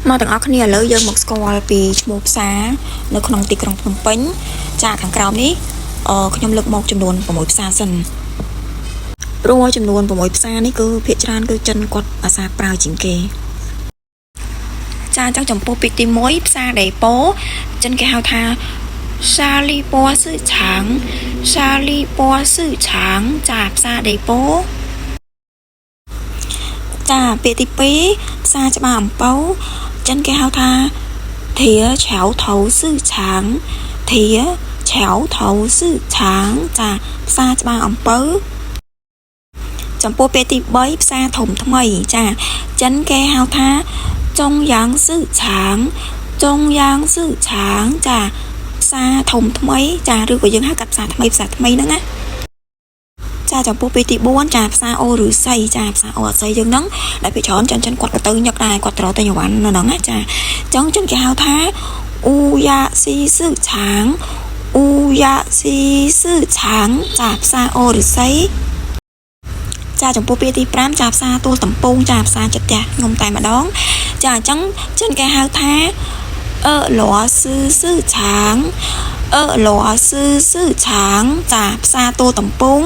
មកទាំងអស់គ្នាឥឡូវយើងមកស្គាល់ពីឈ្មោះផ្សារនៅក្នុងទីក្រុងភ្នំពេញចាខាងក្រោមនេះអឺខ្ញុំលើកមកចំនួន6ផ្សារសិនព្រោះចំនួន6ផ្សារនេះគឺភាគច្រើនគឺចិនគាត់អាសាប្រើជាងគេ ចាអញ្ចឹងចំពោះពាក្យទី1ផ្សារដេប៉ូចិនគេហៅថា沙利波市场沙利波市场ចាផ្សារដេប៉ូចាពាក្យទី2ផ្សារច្បារអំពៅចិនគេហៅថាធាឆៅថៅ市场ធាឆៅថៅ市场ចាផ្សារច្បារអំពៅចំពោះពាក្យទី3ផ្សារធំថ្មីចាចិនគេហៅថា 中央市場中央市場ចាផ្សារធំថ្មីចាឬក៏យើងហៅកាត់ផ្សារថ្មីផ្សារថ្មីហ្នឹងណាចាចំពោះពេលទី4ចាផ្សារអូឫស្សីចាផ្សារអូឫស្សីយើងហ្នឹងដែលពីច្រើនចិនចិនគាត់ក៏ទៅញឹកដែរគាត់ត្រូវទៅញ៉ាំនៅហ្នឹងណាចាអញ្ចឹងចិនគេហៅថា乌鸦西市場乌鸦西市場ចាផ្សារអូឫស្សីចាចំពោះពាក្យទី5ចាផ្សារទួលតំពងចាផ្សារចិត្តផ្ទះខ្ញុំតែម្ដង ចាអញ្ចឹងចិនគេហៅថា俄罗斯市場俄罗斯市場ចាផ្សារទួលតំពង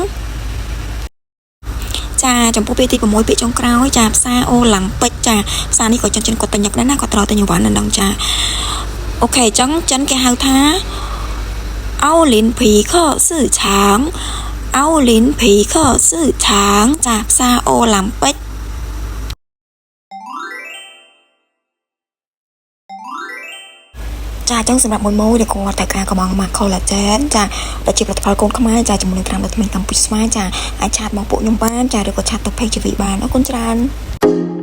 ចាចំពោះពាក្យទី6ពាក្យចុងក្រោយចាផ្សារអូឡាំពិកចាផ្សារនេះក៏ចិនចិនគាត់ទៅញឹកដែរណាគាត់ត្រូវទៅញ៉ាំនៅនឹងចាOK អញ្ចឹងចិនគេហៅថា奥林匹克市場奥林匹克市場ចាផ្សារអូឡាំពិក ចាអញ្ចឹងសម្រាប់មួយមួយដែលគាត់ត្រូវការកំងម៉ា collagen ចាដែលជាផលិតផលកូនខ្មែរចាជាមួយនឹងត្រាំដល់ថ្មីកម្ពុជាស្វាចាអាច chat មកពួកខ្ញុំបានចាឬក៏ chat ទៅ page ជីវីបានអរគុណច្រើន។